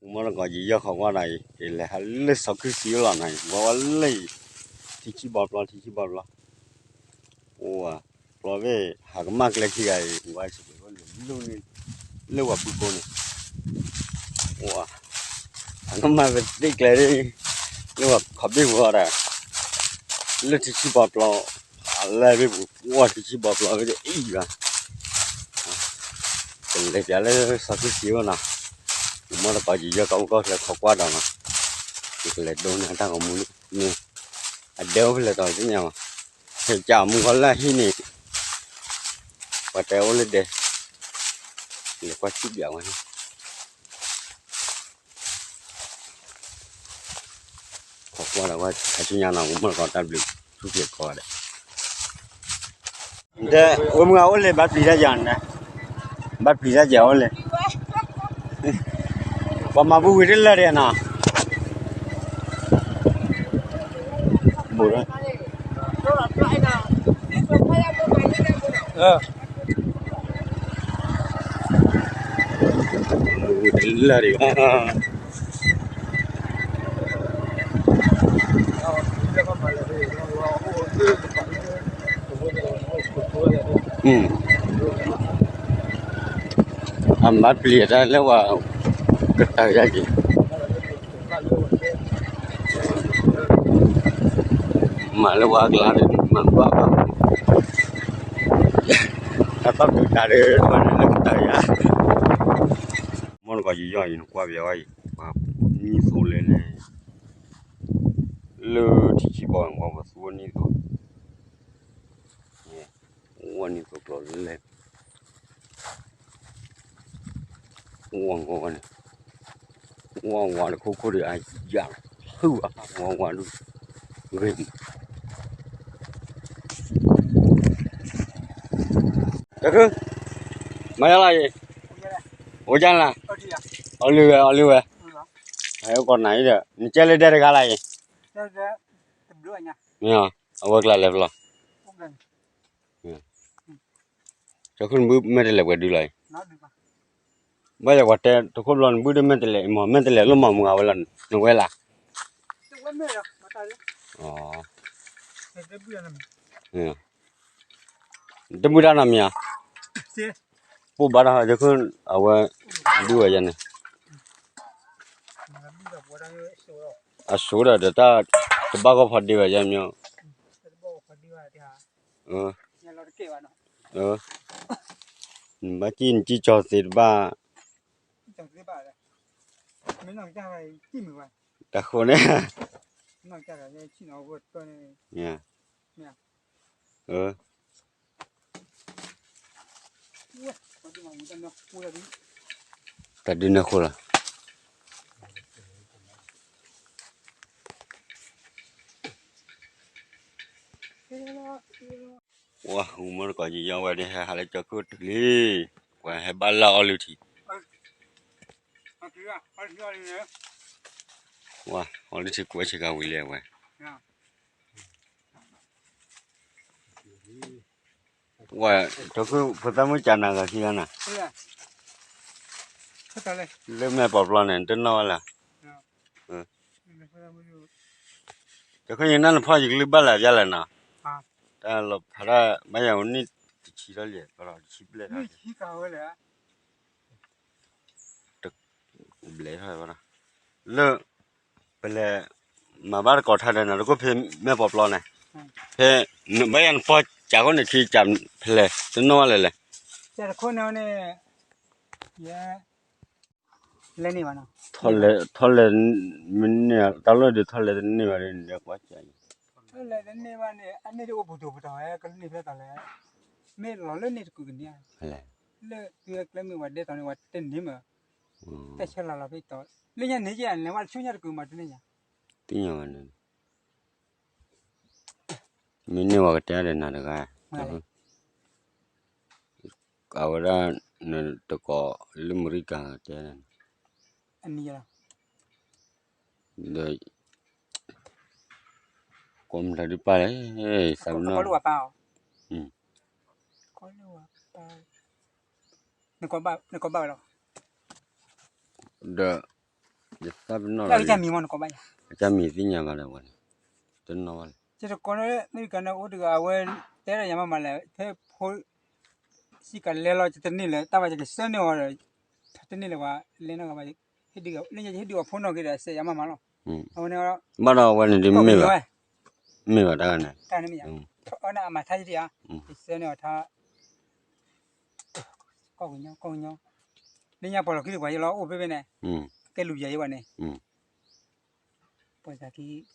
မီၢ်တကိးယံာ်ယီၢ်ခီကွၢ်ဒီးအံၤ ယလဲၤဟးလၢစီၤခုၣ်စံအိၣ်လီၤနီၤ ယဝဲဝဲလၢအံၤ ထံဆံၣ်ဘီပျီ ထံဆံၣ်ဘီပျီ အိၣ်ဝဲ ပျီဘ့ၣ် ဟးကမၣ်ကျဲခံဂၤအံၤ ဝဲစံးဘၣ် လၢဝဲပုၢ်ကိန့ၣ် အိၣ်ဝဲ ဟးကမၣ်ပသ့ၣ်ကျဲ လၢဝဲခီဘ့ၣ်ဝဲဒီး လၢထံဆံၣ်ဘီပျီ အလဲၣ်ဘ့ၣ်ပူၤ အိၣ်ထံဆံၣ်ဘီပျီဘ့ၣ်အံၤဘၣ် ကလဲၤပၠးလၢစီၤခုၣ်စံအိၣ်နီၤ မီၢ်တကိးယံာ်ယီၢ်ကီၢ်အိၣ်ကီၢ်ချၢခီကွၢ်ဒီးနီၤ ယကလဲၤဒိးန့ၢ်အတၢ်ဂီၤမူန့ၣ် အဒဲအိၣ်ဖဲလဲၣ်တီၤသ့ၣ်ညါဘၣ် ဟဲကၠးအမူခီလၢအဟံၣ်န့ၣ် ပှၤတဲအိၣ်လၢဒဲ လဲၤကွၢ်စံၣ်ပၠးဝဲန့ၣ် ခီကွၢ်ဒီးဝဲ ဟဲဆူညါနီၤ မီၢ်တကိးတၢ်ဘျုး ဆူၣ်ချ့ကိးဂၤဒဲး တဲ အိၣ်မုၢ်ဂၤအိၣ်လဲၤဘၣ်ပျံၤတၢ်ယၤန့ၣ် ဘၣ်ပျံၤတၢ်ယၤအိၣ်လဲၤ ပှၤမၤဘူၣ်ဝံၤတလၢာ်ဒံးနီၤ ဘူး လၢာ်ဒံးဘၣ် အမၤပျံၤတၢ်လၢဝဲ ကတၢၢ်ယါက့ၤ မၤလၢဝဲအကျါန့ၣ် မၤဘၣ်ဘၣ် တၢ်ဘၣ်ပျံၤတၢ်ဒီး ပှၤန့ၣ်လၢကတၢၢ်ယါ မီၢ်တကိးယံာ်ယီၢ်အံၤ နကွၢ်ပၠးဝဲအံၤ ပှၤနံၣ်သိးလဲၣ်န့ၣ် လၢထံဆံၣ်ဘီပျီ ပှၤသူဝဲနံၣ်သိး ဝဲနံၣ်သိးကျိၤလဲၣ် ဝဲနံၣ်သိးကျိၤလဲၣ် ဝဲန့ၣ် ဝဲဝဲတခိၣ်ခိၣ်ဒီးအယၤ ဟုၣ်အဝဲဝဲဒုး ဂ့ၤ တခု မၤယါလီၤအံၤ အိၣ်ကၢ်လၢ် အီလုၢ်ဝဲ အီလုၢ်ဝဲ ဟဲအိၣ်ကိးနၤအံၤဒီး နကဲလၢဒဲတဂၤလၢအံၤ မ့ၢ်အီၤ အဝဲကျါလဲၤဖဲလဲၣ် တခုနဘုၣ်မဲာ်တဲးလဲးပှဲၤဒုလီၤအံၤ ဘၣ်ယၤပှၤတဲ တခိၣ်ဘျီနဘုၣ်ဒီးမဲာ်တဲးလဲး မ့ၢ်မဲာ်တဲးလဲးလိၣ်မၤမုၢ်ဂၤဝဲလီၤ နဝဲလၢ် တဘုၣ်တၢ်နီတမံၤဧါ ပိၢ်ဘၣ်တၢ်ဟီ ယခု အဝဲ ဒုဝဲယဲန့ၣ် အစိဒီး ဒီးတၢ်တဘၣ်ဂီၢ်ဖီဒ့ဝဲယဲမ့ၢ် ဘၣ်ကံၣ်နကံၣ်ကၠီၤသ့တဘၣ် တၢ်ဃိန့ၣ် တၢ်ဒုးနၢ်ဃိလီၤ ဝဲဟူမီၢ်တကိးယံာ်ယီၢ်ဝဲဒၣ် ဟဲဟးလၢကၠီၤခိၣ်တုၤလံ ပှၤဟဲဘၣ်လၢအီလုၢ်ထံ ဝဲ အီလုၢ်ထံကွဲးဆ့ကၤဝံၤလံဝဲ ဝဲ တခိၣ်ဖိသၣ်မုၣ်ကနၤဂၤခံဂၤနၤ လၢမဲာ်ပီးပျီန့ၣ် တနီၣ်ဝဲလၢ တခိၣ်ယနၢ်နဖီၣ်ယကလုၢ်ဘၣ်လၢယါလဲၣ်နီၤ တၢ်လီၤဖးဒၣ် ဘၣ်ယၤဝဲနံၣ်တဆံထီၣ်လံ တဆံဘျဲၣ်ထီၣ် ဘျဲၣ်ထီၣ်ဝဲ လၢ ပလဲၤ မၤဘၣ်တကိးထါဒီးနၤ တခိၣ်ဖဲမဲာ်ပီးပျီန့ၣ် ဖဲ ဘၣ်ယၤနဖီၣ်ကးခိၣ်န့ၣ် ခံကးဖဲလဲၣ် တနီၣ်ဝဲလဲၣ်လဲၣ် လဲၤန့ၢ်ဘၣ်နီၤ ထီၣ်လဲၤ မ့ၢ်န့ၢ် တၢ်လီၢ်ဒုးထီၣ်လဲၤတန့ၢ်ဘၣ်ဒီး နကွၢ်ကးအံၤ ထီၣ်လဲၤတန့ၢ်ဘၣ်န့ၣ် အန့ၣ်တအိၣ်ပူၤဒိၣ်ပူၤတီၤဝဲ ကန့ၢ်ဖဲတီၤလဲၣ် မ့ၢ်လီၤလၢန့ၣ်တကုာ်ကန့ၢ် လၢသုဝဲကျဲမ့ၢ်ဝဲဒဲတီၤန့ၣ် ဝဲတန့ၢ်မး တၢ်ဆဲးလီၤလီၤဖဲတီၤ လၢညါန့ၣ်ယဲ လဲၤဝဲတဆူညါတကုာ်မးတန့ၢ်ညါ သ့ၣ်ညါဝဲန့ၣ် မ့ၢ်န့ၢ်ဝဲကတဲဒီးနၤတဂၤ အဝဲဒၣ် နတကိးလၢမရံကၤတဲ အမံၤလီၤ ဒီး ကိးမတၤဒုးပၢ်လဲၣ် သးပနီၣ် ကိးလၢဝဲပၢ်အီၤ ကိးလၢဝဲပၢ် နကိးဘၣ်ဝဲလီၤ ဒီး ယသးပနီၣ်လီၤ, အကစၢ်မံၤသ့ၣ်ညါဘၣ်ဒီးဝဲန့ၣ်, တနီၣ်ဘၣ်လဲၣ်, ယတကိးန့ၣ် အမဲရကၤန့ၣ်အိၣ်တဂၤ အဝဲတဲဒၣ်ယၤမးမးလဲၣ်, ဖဲဖိ စံးကလဲၤလီၤ ယတန့ၢ်လၢၤ တၢ်ဘၣ်ယကဆှၢန့ၢ်အီၤဒီး တန့ၢ်လၢၤဘၣ် လဲၤနီၢ်ဂၤဘၣ်, ဟ့ၣ်ဒုးအီၤ လၢညါယဟ့ၣ်ဒုးအီၤဖိနီၢ်က့ၤဒီး စဲးယၤမးမးလီၤ, အဝဲန့ၣ် ဘၣ်ဒီးအဝဲန့ၣ်ဒ်မ့ၢ်ဘၣ်, မ့ၢ်ဘၣ်တၢ်န့ၣ်, တၢ်န့ၣ်မ့ၢ်ယၤ, အဝဲန့ၣ်အမၤထါယဒံးဧါ, ယဆှၢန့ၢ်အီၤထါ ကီၢ်ကညီ ကီၢ်ကညီ, လၢညါပှၤလီၤခံတပှၤယလီၤအိၣ်ဖဲဖဲန့ၣ်, ကဲလူၤယၤယဲဘၣ်န့ၣ်, ပှၤသးခံ,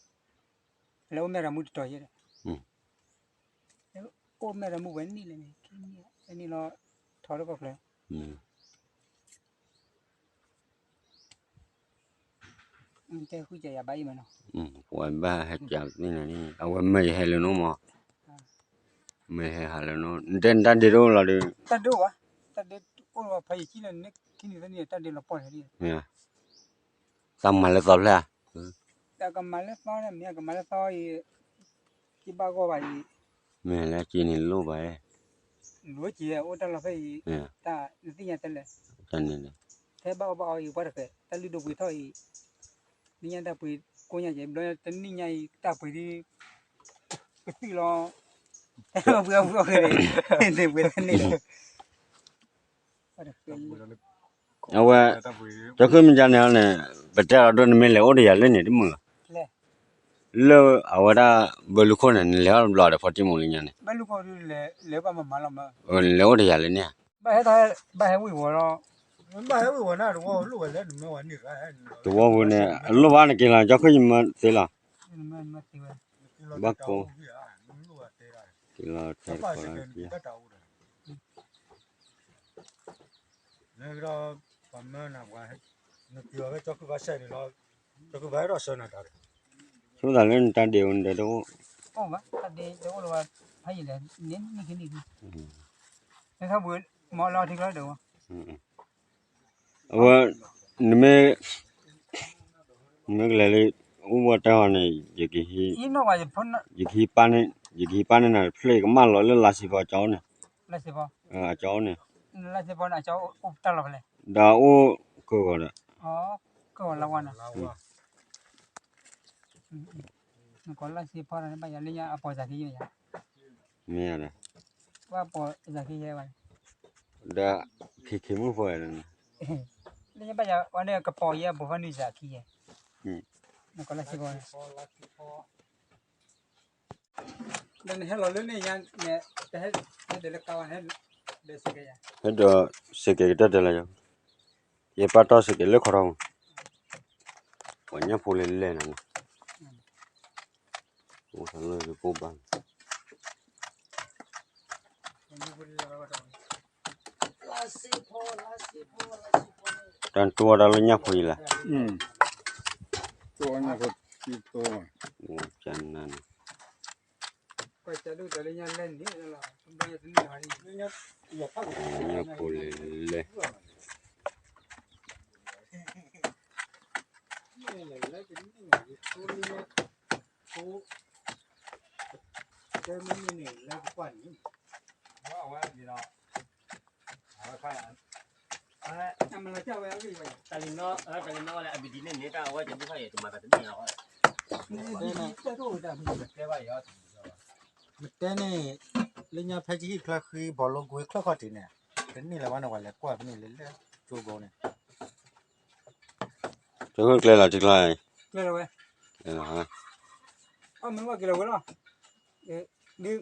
လဲၤအိၣ်မဲၢ်ရမူတတီၤယဲဒီး, အိၣ်မဲၢ်ရမူဝဲနံၣ်လဲၣ်န့ၣ် ခံနံၣ်လီၤ, ထီၣ်တကီၢ်ချၢ တဲဃုကယၤယၤဘၣ်အံၤမးနီၤ, ပှၤဘၣ်ဟဲကၠးသ့ၣ်န့ၣ်, အဝဲမၢယဟဲလၢနအိၣ်မး, မၢယဟဲဟးလၢနအိၣ် နတဲနတၢ်ဒ့တအိၣ်လီၤဒီး, တၢ်ဒ့အိၣ်ဘၣ်, တၢ်ဒ့အိၣ်လီၤ ဖဲယကံၣ်လၢနခံနံၣ်သၢနံၣ် တၢ်ဒ့လီၤပှီၢ်လဲၣ်, သးမၤလၢသီဖျၢၣ်ဧါ, တၢ်ကမၤလၢသီန့ၣ် မ့ၢ်ကမၤလၢသီအံၤ, က့ဘၣ်ဂီၢ်ဘၣ်အံၤ, မ့ၢ်လၢက့န့ၣ်လိၣ်ဘၣ်, လိၣ်က့အိၣ်တၢ်လီၢ်ဖဲအံၤ, တၢ်နသ့ၣ်ညါတလဲၣ်, တၢ်န့ၣ်, ဖဲဘၣ်အီၣ်ဘၣ်အီအံၤပှၤတဃဲး တၢ်လုၢ်ဒိၣ်ပှ့ၤထီၣ်အံၤ, လၢညါတၢ်ပှ့ၤကိးညါကဲ ဘျီတနံၣ်ညါအံၤ တၢ်ပှ့ၤဒ် ကသံၣ်လီၤ, ပှ့ၤအီၣ်ပှ့ၤအီၣ်ဃဲန့ၣ်, န့ၣ်ပှ့ၤတန့ၢ်လၢၤ အဝဲ, ကၠီခုၣ်မ့ၢ်ကန့ၣ်န့ၣ်, ပတဲလီၤဒိၣ်နမ့ၢ်လဲၤအိၣ်ဒီးယၤလၢန့ၣ်တမုာ်လီၤ, လၢအဝဲဒၣ် ဘၢလူခိၣ်န့ၣ် နလဲၤအီၣ်တဘျီဒီးဖီတံၢ်မူလၢညါန့ၣ်, လဲၤအိၣ်ဒီးယၤလၢန့ၣ်ဧါ, ဘၣ်ဟဲဝံၣ်ဝီၤလီၤ, သဝီပူၤန့ၣ် အလိၣ်ဘၣ်နက့ၤလီၤ ကၠီခုၣ်ယမၤသ့လီၤ, ဘၣ်ကိး, က့ၤလီၤတဲတခီလၢက့ၤ လၢဒီး ပှၤမၢနၤပှၤ နက့ၤအီၤဖဲကၠီခုၣ်ဘၣ်ဆဲးန့ၣ်လီၤ, ကၠီခုၣ်ဘၣ်အဲၣ်ဒိးဆှၢနၤတၢ်ဒီး, ဆိသးလၢနတၢ်ဒ့အိၣ်နဒဲတအိၣ်, တၢ်ဒ့တအိၣ်လၢၤဘၣ်, ဖးယံာ်လဲၣ်, န့ၣ်နံၣ်ခံနံၣ်ခံ, နခါပှ့ၤမၤလီၤထံကျီဒီး, အဝဲ, နမ့ၢ် နမ့ၢ်ကလဲၤလၢ အိၣ်ဝဲတၢ်ဟီန့ၣ် ယကဟံး, ယကဟံးပၢ်န့ၢ်, ယကဟံးပၢ်န့ၢ်နၤတဖျၢၣ် ယကမၢလီၤလၢလါစ့ဖီအကၠီန့ၣ်, အကၠီန့ၣ်, ဒီးအိၣ်ကဂီၤဒီး, ကလါဝါန့ၣ်, နကိးလါစ့ဖီန့ၣ် ဘၣ်ယၤလၢညါအပိာ်သးခံယဲယၤ, မ့ၢ်ယၤဒီး, ဘၣ်ပိာ်သးခံယဲဘၣ်, ဒီး ခံခံမုၣ်ဖိ, လၢညါဘၣ်ယၤဝဲန့ၣ် ကပိာ်ယဲအပိာ်ဖီနုာ်သးခံယဲ, နကိးလါစ့ဖီန့ၣ် ဒီးနဟဲလီၤလၢန့ၣ်ညါန့ၣ်, ဟဲဒီးလၢကါဝဲန့ၣ်, ဟဲဒီးစ့ၢ်ကီးကတၢၢ်တဲလၢယၤ, ယပၢ်တီစ့ၢ်ကီးလၢခီထီၣ်မး, ပှၤညၣ်ဖိလဲၤလဲၣ်နၤန့ၣ်, အိၣ်သးလၢယကိၢ်ဘၣ်န့ၣ် တၢ်တိၢ်ဝဲဒၣ်လၢညၣ်ဖိအံၤလဲၣ်, တိၢ်ဝဲညၣ်ဖိ, ကနၣ်န့ၣ်, ညၣ်ဖိလဲၤလဲၣ်, မတဲန့ၣ်, လၢညါဖဲကဟံၣ်ချၢဃံ ဘီလိကွ့ချၢၣ်ခီၣ်ထံးန့ၣ်, တန့ၢ်လၢၤဘၣ်န့ၣ် ပှၤလဲၤကွၢ်ဖဲန့ၣ်လဲၤလဲၤကၠိဂီၤန့ၣ်, ကၠီခုၣ်ကျဲလီၤထံကျါ, ကျဲလီၤဝဲ, အမ့ၢ်ဝဲက့ၤလီၤဝဲလီၤ, ဒ်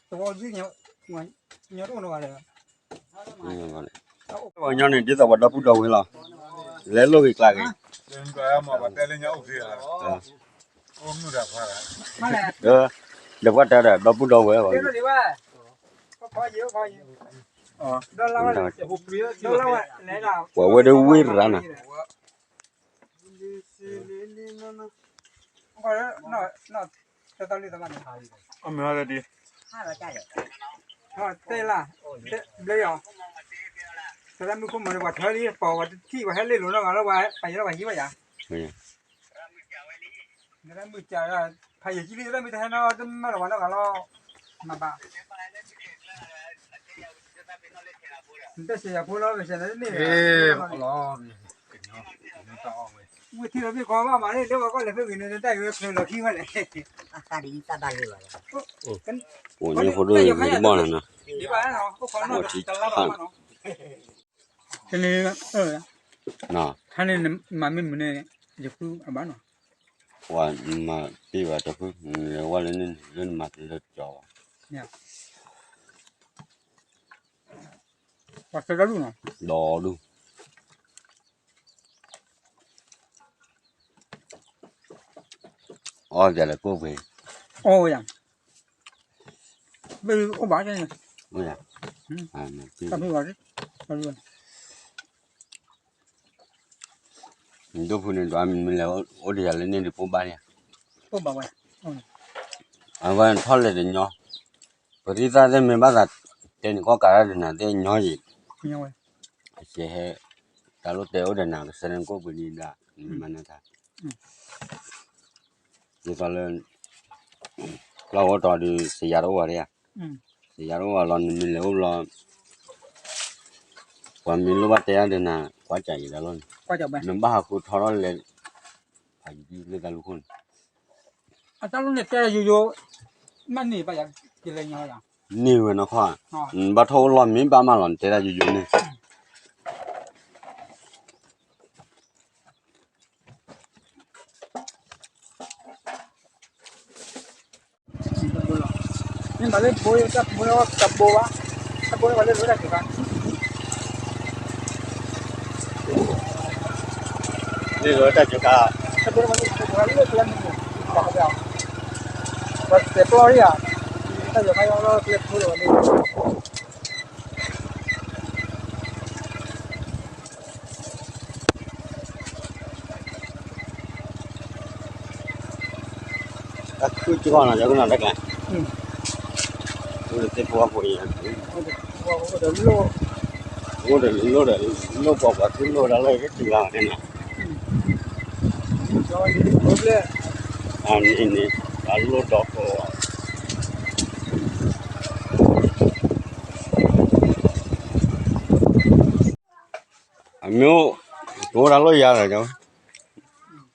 သဝီဒ်, ညီတအိၣ်နီတဂၤဒီး, ပှၤကညီန့ၣ် ဒ်သိးပှၤဒီပုၢ်ဒီဝဲၢ်လီၤ, လဲၤလိာ်က့ၤကျါက့ၤ, ဒီးပှၤတဲဒီး ဒီပုၢ်ဒီဝဲၢ်ဘၣ်, ပှၤဝဲဒၣ်ဝ့ၢ်ရၤနၤ အမ့ၢ်ဟီဒ်, တဲလၢ, ဘျဲယီၤ, သရၣ်မုၣ်ခိၣ်မီၤန့ၣ် ပှၤထၢလံ ပှၤဝဲတထံၣ် ပှၤဟဲလ့လိာ်နီတဂၤလၢပှၤ ပှၤယဲလၢပှၤဟံးဘၣ်ယၤ, သရၣ်မုၣ်ကး, ဖးယံာ်ကံလံ သရၣ်မုၣ်တဟဲနီ တမၤလၢၤပှၤနီတဂၤလီၤ, မၤဘၣ်, နတစဲးယၤဖိလီၤ မ့ၢ်စဲးနတန့ၢ်လီၤ, ကညီ, ကညီတၢ်အီၣ်ဝဲ ဝ့ၢ်ထံလီၤမ့ၢ်ကီဘၣ်မးန့ၣ် လၢပှၤကီၢ်လဲၤဖဲဂ့ၤန့ၣ် တၢ်အံၤဝဲချၢလီၤခံဝဲလဲၣ်. အသးဒ်တၢ်ဘၣ်လၢၤဘၣ်လီၤ. အိၣ်ညိဖိဒိၣ်ယိၤဘီၣ်နၤနီၤ, အိၣ်ထံခါနီၤ, တန့ၣ်, ဟါန့ၣ်နမၤမ့ၢ်မုာ်န့ၣ် ယဃုအဘၣ်နီၤ, ပှၤမၤပ့ၢ်ဘၣ်တဖု, နလဲၤဝဲလၢန့ၣ် လၢနမၤတလၢကၠီဘၣ်, ပှၤဆၢဒၣ်ဒူၣ်နီၤ, ဒီဒူၣ် အီၣ်ယၤလၢကိၣ်ပှ့ၤ, အီၣ်ယၤ, ဘၣ်အိၣ်ဘၣ်န့ၣ်, အိၣ်ယၤ, တၢ်ဖုၣ်ဘၣ်, ဒိၣ်ဖုန့ၣ် ဒွးမ့ၢ်လဲၤအိၣ်ဒီးယၤလၢန့ၣ်ဒုးပိၢ်ဘၣ်န့ၣ်, ပိၢ်ဘၣ်ဝဲ, အဝဲထီၣ်လဲၤတညီ, ပရံသၣ်သ့ၣ်မ့ၢ်ဘၣ်သးတဲန့ၣ် ကီၢ်ကးဒၣ်ဒီးနၤသ့ၣ်ညီယံၤ, အစဲးဟဲ, တၢ်လိၣ်တဲအိၣ်ဒီးနၤ ကစဲးန့ၣ်ကိၣ်ပှ့ၤဒံးဒၣ်, မၤနၢၤတၢ် ဒ်သိးလၢ လီၢ်အိၣ်တီၤဒီး စယၤတအိၣ်ဘၣ်ဒၣ်ဧါ, စယၤတအိၣ်ဘၣ်လီၤ နမ့ၢ်လဲၤအိၣ်ဘျီ, ပှၤမ့ၢ်လိၣ်ဘၣ်တဲအါဒီးနၤ ကွၢ်ကၢ်အံၤတၢ်လီၢ်န့ၣ်, နဘၣ်ဟးဃုထီထီၣ်လဲၤ, ဖးယံၤလၢတၢ်လူၢ်ခိၣ်န့ၣ်, အတၢ်လီၢ်န့ၣ်တဲယိယိ, မ့ၢ်န့ၢ်ဘၣ်ယၤ, ကလဲၤညီယၤ, န့ၢ်ဝဲနီၢ်ခီ, ဘၣ်ထီၣ်အိၣ်လီၢ်မ့ၢ်ဘၣ်မးလီၤ နတဲဒၣ်ယိယိန့ၣ် မ့ၢ်ဘၣ်လၢဘိတၢ်ဘိတၢ်ဘိဘၣ်, တၢ်ဘိတၢ်ဘိလၢကျဲမုၢ်, ပှၤတဲပျီယၤ, တၢ်ယီၤခါယီၤလီၤကျဲဖိလီၤဝဲန့ၣ် တၢ်ခုၣ်ကီနီၤ ယကနၣ်တၢ်ကျါ, အိၣ်ဒီးသ့ၣ်ဖိဝါဖိအံၤ, အိၣ်ဒီးလိၣ်ဒီး လိၣ်ပှၤပှၤသူၣ်လိၣ်တၢ်လၢကတုၤလီၤန့ၣ်နီၤ, အန့ၣ်န့ၣ် တၢ်လိၣ်ဒီးကိး အမ့ၢ်အိၣ်, တအိၣ်တၢ်လိၣ်ယၤဒီး,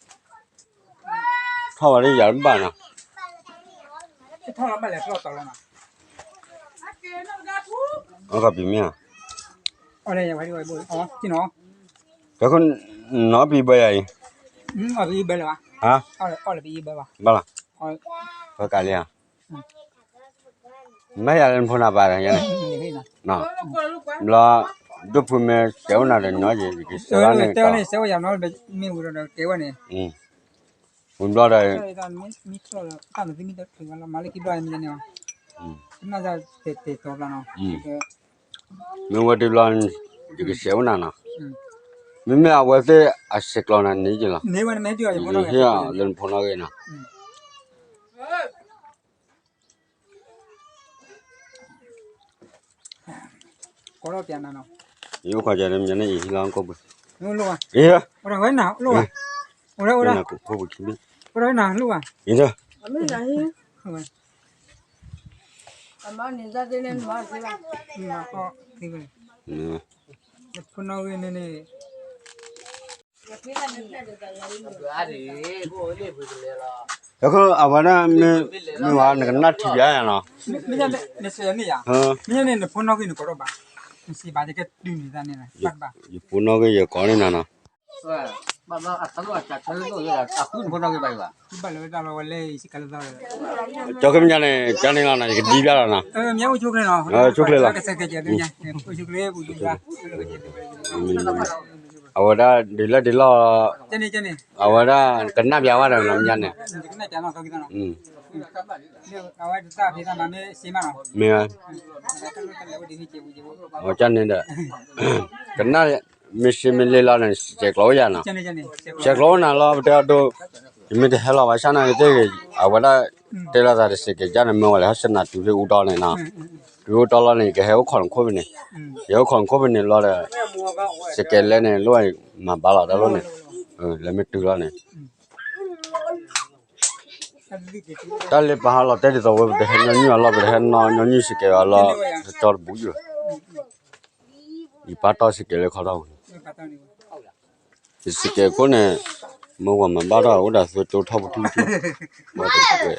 ထီၣ်ဝဲဒၣ်ယၤတဘၣ်နီၤ, အီၣ်ကပံၤမ့ၢ်ဧါ, တနီၤပံၤဘၢယၤအံၤ, ဘၣ်လီၤ, ပကးလံဧါ, မ့ၢ်ယၤလၢနဖိနၢ်ပၢ်ဒီး, ဘျီ, ဒိၣ်ဖုမ့ၢ်တဲအိၣ်နၤဒီးညီယံၤ ယကစၢၤလီၤန့ၣ်, တဲဝဲန့ၣ်, ဝံၤဘျီဒီး, မ့ၢ်ဝဲတုၤဘျီ, ယကစဲးအိၣ်နၤနီၤ, မ့မ့ၢ်အဝဲသ့ၣ်အဆဲးကျိးနၤန့ၣ်ယံၤလီၤ, ယဟ့ၣ်အီၤလၢနဖိနီၣ်ဂံၢ်နီၤ ယအိၣ်ခိးကန့ၣ် မ့ၢ်န့ၣ်အံၤလီၤကိၣ်ပှ့ၤ, ဝဲ, ဝဲ, ဝဲ, ဖိနီၣ်ဂံၢ်န့ၣ်န့ၣ် အဝဲဒၣ်မ့ၢ်, မ့ၢ်ဝဲနကနၣ်ထံၣ်ယါနီၤ, မ့ၢ်န့ၣ်နဖိနီၣ်ဂံၢ်နကိးထီၣ်ဘၣ်, ယဖိနီၣ်ဂံၢ်ယကိးန့ၢ်နၤနီၤ, ကၠီခဲမညါန့ၣ် ကန့ၣ်လီၤနီၤ ယကဒံဘၣ်လီၤနီၤ, အဝဲဒၣ်ဒ်လဲၣ်ဒ်လဲၣ်, အဝဲဒၣ်ကနၣ်ပၠးဝဲဒီးမညါန့ၣ်, မ့ၢ်, အဝဲန့ၣ်ဒီး, ကနၣ်, မ့ၢ်စ့မ့ၢ်လ့လီၤန့ၣ် စဲးကျိးအိၣ်ယၤနီၤ, စဲးကျိးအိၣ်နၤလီၤ ပတဲအဒိ, ယမ့ၢ်တဟဲလီၤဘၣ်ဆၣ်န့ၣ်သ့ၣ်ဂ့ၤ, အဝဲဒၣ်တဲလိာ်သးတစဲးကဲးကၢ်န့ၣ် မ့ၢ်ဝဲလဲၣ် ဟီၣ်စနၢ်တုၤလၢအူတီန့ၣ်နီၤ, တုၤအူတီလီၤန့ၣ် ယကဟဲအိၣ်ခိးနခိၣ်ဖဲန့ၣ်, ယဟဲအိၣ်ခိးနခိၣ်ဖဲန့ၣ်လီၤဒီး, စဲးကဲးလဲၣ်န့ၣ် လိၣ်မၤဘၣ်လီၤတၢ်လိၣ်န့ၣ်, လဲၤမ့ၢ်တုၤလီၤန့ၣ် တၢ်လၢပဟးလီၤတဲဒ်သိးဝဲ ပတဟဲညီနုၢ်အလီၢ် ပတဟဲညီနုၢ်စကဲးအလီၢ်, တကၠီတဘူးယိာ်, ယပာ်တီၢ်စကဲးလၢခီထီၣ်ပူၤ, ယစကဲးခိၣ်န့ၣ်, မ့ၢ်ဝဲမၤဘၣ်ထီၣ် အိၣ်ဒၣ်သုတိထီၣ်ပထူၣ်ထူၣ်, ဝဲတကွဲး